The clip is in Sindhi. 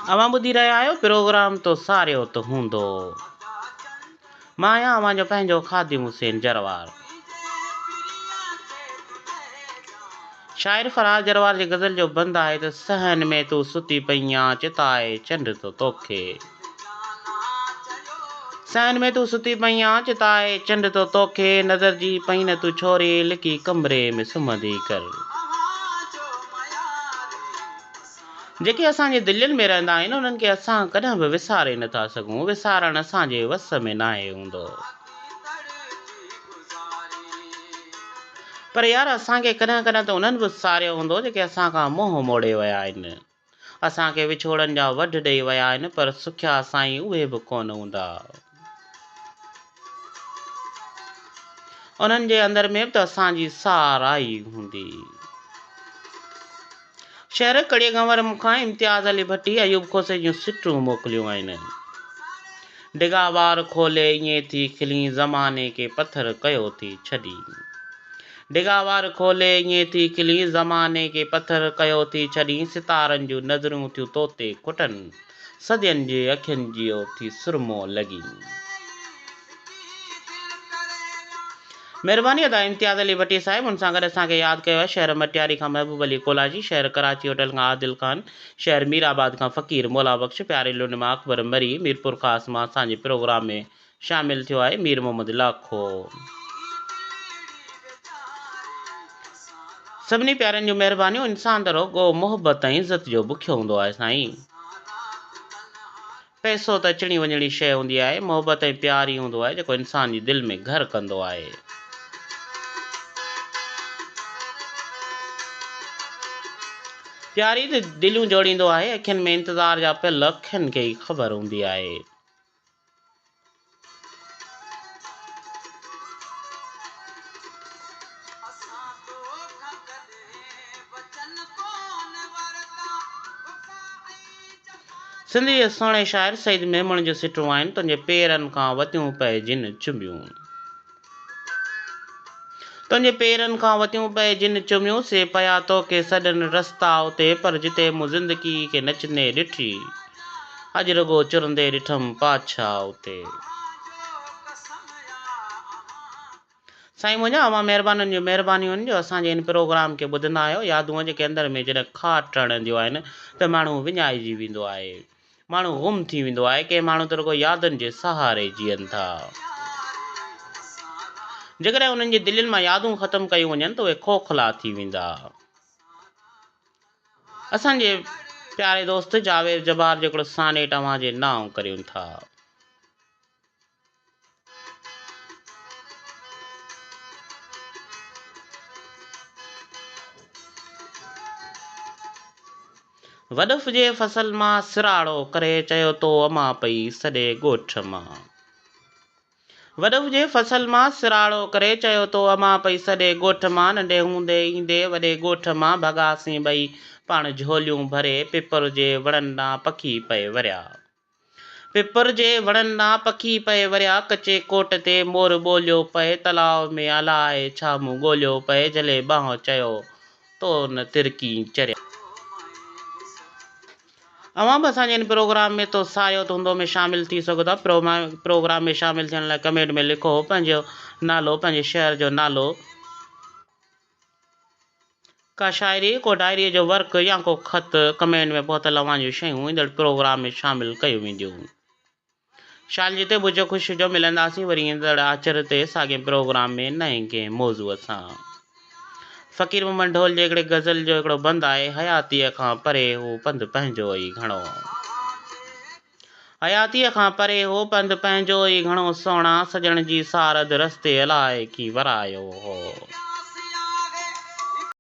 اوهان ٻڌي رهيا آهيو پروگرام تو ساريو ته هوندو. مان آهيان اوهان جو پنهنجو خادم حسين جروار. شاعر فرهاد جروار جي غزل جو بند آهي ته صحن ۾ تون ستي پئي آن چتائي چنڊ ٿو توکي. صحن ۾ تون ستي پئي آن چتائي چنڊ ٿو توکي نظر جي پئين نه تون ڇوري لڪي ڪمري ۾ سمهندي ڪر. جيڪي اسان جي دلين ۾ رهندا آهن انهن کي اسان ڪڏهن به وساري نه ٿا سگهون، وسارڻ اسان جي وس ۾ ناهي هوندو. پر يار اسان کي ڪڏهن ڪڏهن ته انهن به ساريو هوندو جيڪي اسان کان منهن موڙي ويا آهن. اسان کي وڇوڙن جا وڍ ڏئي ويا آهن پر سکيا سائين اهي به ڪونه هوندا. انهن جي اندر ۾ به ته اسان جي سار آئي هوندي. شهر ڪڙي گنور مون کان امتياز علي ڀٽي ايوب کوسي جون سٽون موڪليون آهن. ڊگها وار کولي ائين ٿي کلين زماني کي پٿر ڪيو ٿي ڇڏين. ڊگها وار کولي ائين ٿي کلين زماني کي پٿر ڪيو ٿي ڇڏين ستارن جون نظرون ٿيون توتي کٽن صدين جي اکين جيئو ٿي سرمو لڳين. مھرباني ادا امتياز علي ڀٽي صاحب ان سان گڏ اسان کي ياد ڪيو آهي شهر مٽياري کان محبوب علي ڪولاچي شهر ڪراچي هوٽل کان عادل خان شهر مير آباد کان فقير مولا بخش پياري لنڊ مان اڪبر مري ميرپورخاص مان اسان جي پروگرام ۾ شامل ٿيو آهي مير محمد لاکو. سڀني پيارن جون مهربانيون انسان ته رڳو محبت ۽ عزت جو بکيو هوندو آهي سائين. پئسو ته اچڻي وڃڻي شيء هوندي آهي، محبت ۽ پيار ئي هوندو آهي جيڪو انسان جي دل ۾ گهر ڪندو آهي. پيار ئي ته دليون جوڙيندو آهي، اکين ۾ انتظار جا پل اکين کي ئي خبر هوندي آهي. سنڌ جي سهڻي شاعر سعيد ميمڻ جون سٽون آهن، تنهنجي پيرن کان وتيون پئي جن چميون. تنهنجي پيرن کان وتيون پئي جن چميون، سي پيا توکي سڏن رستا اتي، پر جتي مون زندگي کي نچندي ڏٺي، اڄ رڳو چرندي ڏٺم پاڇا اتي. سائين منهنجا اوهان مهربانن جون مهربانيون آهن جو اسان جي هن پروگرام کي ٻڌندا آهيو يادون جيڪي اندر ۾ جڏهن کاٽ هڻنديون آهن ته ماڻهو وڃائجي ويندو آهي ماڻهو گم ٿي ويندو آهي ڪي ماڻهو ته رڳو يادن جي سهاري جيئن ٿا جيڪڏهن انهن جي دلين مان يادون ختم ڪيون وڃن ته اهي کوکلا ٿي ويندا اسان جي پياري دوست جاويد جبار جو هڪڙو سانيٽ اوهان جي نانء ڪريون ٿا. وڏف جي فصل مان سراڙو ڪري چيو تو امان پئي سڏي ڳوٺ مان. وڏف جي فصل مان سراڙو ڪري چيو تو امان پئي سڏي ڳوٺ مان ننڍي هوندي ايندي وڏي ڳوٺ مان ڀڳاسين ٻئي پاڻ جهوليون ڀري پپر جي وڻن ڏانهن پکي پئي وريا. پپر جي وڻن ڏانهن پکي پئي وريا، ڪچي ڪوٽ تي مور ٻوليو پئي، تلاء ۾ الائي ڇا مون ڳوليو پئي، جهلي ٻانهن چيو، تو نه ترڪين چريا. اوهان به اسان جي هن پروگرام ۾ تو ساريو ته هوندو ۾ شامل ٿي سگهو ٿا. پروگرام ۾ شامل ٿيڻ لاء ڪمينٽ ۾ لکو پنهنجو نالو، پنهنجي شهر جو نالو. ڪا شاعري، ڪو ڊائريء جو ورق يا ڪو خط ڪمينٽ ۾ پهتل اوهان جون شيون ايندڙ پروگرام ۾ شامل ڪيون وينديون. شال جتي به هجو خوش هجو ملنداسين وري ايندڙ آچر تي ساڳئين پروگرام ۾ نئين ڪنهن موضوع سان. فقير محمد ڍول جي هڪڙي غزل جو هڪڙو بند آهي حياتيء کان پري هو پنڌ پنهنجو ئي گهڻو. حياتيء کان پري هو پنڌ پنهنجو ئي گهڻو سهڻا سڄڻ جي سار اڌ رستي الائي ڪي ورايو هو.